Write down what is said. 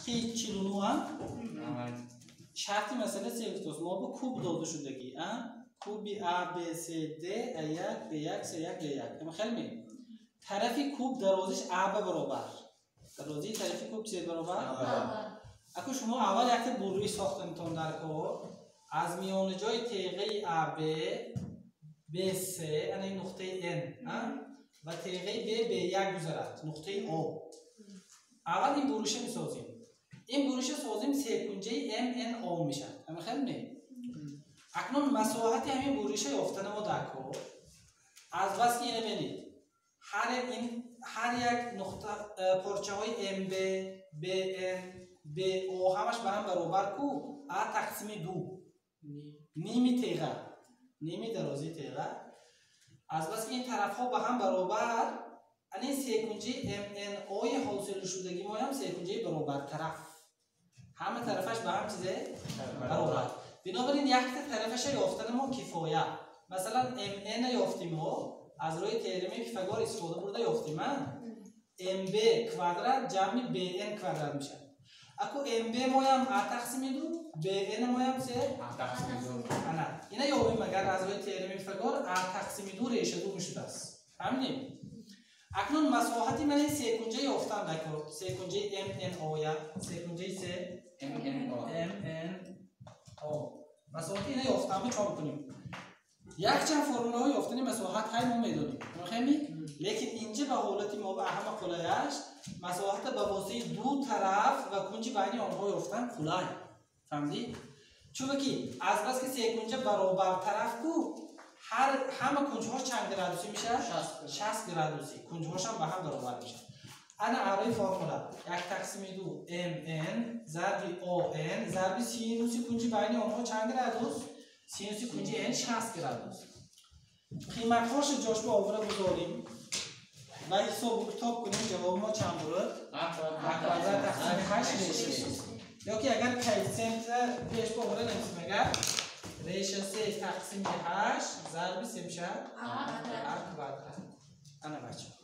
8 49 шарти масъала се гуфтааст? Мо ба куб дода шудагӣ, куби А Б С Д А1 Б1 С1 Д1. Ама хеле ме тарафи куб дарозиш А Б баробар. Дарозии тарафи куб се баробар? Аку шумо аввал якта буррӣ сохтанитон дар кор аз миёнаҷои теғаи А Б Б С, ана ин нуқтаи Н, ва теғаи Б Б1 гузарад, нуқтаи О. Аввал ин буриша месозем. Ин буриша созем, секунҷаи МНО мешавад. Ама хеле ме акнун масоҳати ҳамин буриша ёфтана мо дар кор аз баски ина бинед, ҳар як нуқта порчаҳои МБ, БН, БО ҳамаш ба ҳам баробар ку, А тақсими ду, ними теға, ними дарозии теға. Аз баски ин тарафҳо ба ҳам баробар, ани секунҷаи МНОи ҳосилшудагӣ моям секунҷаи баробартараф, ҳама тарафаш ба ҳам чизе баробар. Бинобар ин якта тарафаша ёфтани мо кифоя. Масалан, МН ёфтим, мо аз рӯи теоремаи Пифагор истифода бурда ёфтим, МБ квадрат ҷамъи БН квадрат мешавад. Аку МБ моям А тақсими ду, БН моям се ана ина ёбим. Агар аз рӯи теоремаи Пифагор А тақсими ду реша ду мешудааст, фаҳмидем? Акнун масоҳати ман ин секунҷа ёфтан дакор, секунҷаи МНОя, секунҷаи се МНО, масоҳати ина ёфтан чо бикунем? Якчанд формулаҳо ёфтани масоҳат ҳай мо медонем, хеми, лекин инҷа ба ҳолати мо ба ҳама қулаяш масоҳата ба воситаи ду тараф ва кунҷи байни онҳо ёфтан қулай. Фаҳмидӣ? Чунки азбаски секунҷа баробартараф ку, ҳама кунҷҳош чанд градусӣ мешавад? 60 градусӣ. Кунҷҳошам ба ҳам баробар мешавад. Ана арои формула: як тақсими ду МН зарби ОН зарби синуси кунҷи байни онҳо. Чанд градус синуси кунҷи Н? 60 градус. Қиматҳошо ҷошба овара гузорим ва ҳисобу китоб кунем, ҷавоби мо чанд бурд? А квадрат тақсими ҳашт реша се. Ёки агар коэффициента пешба овара нависем, агар реша се тақсими ҳашт зарби се мешавад, а квадрат. Ана, бача.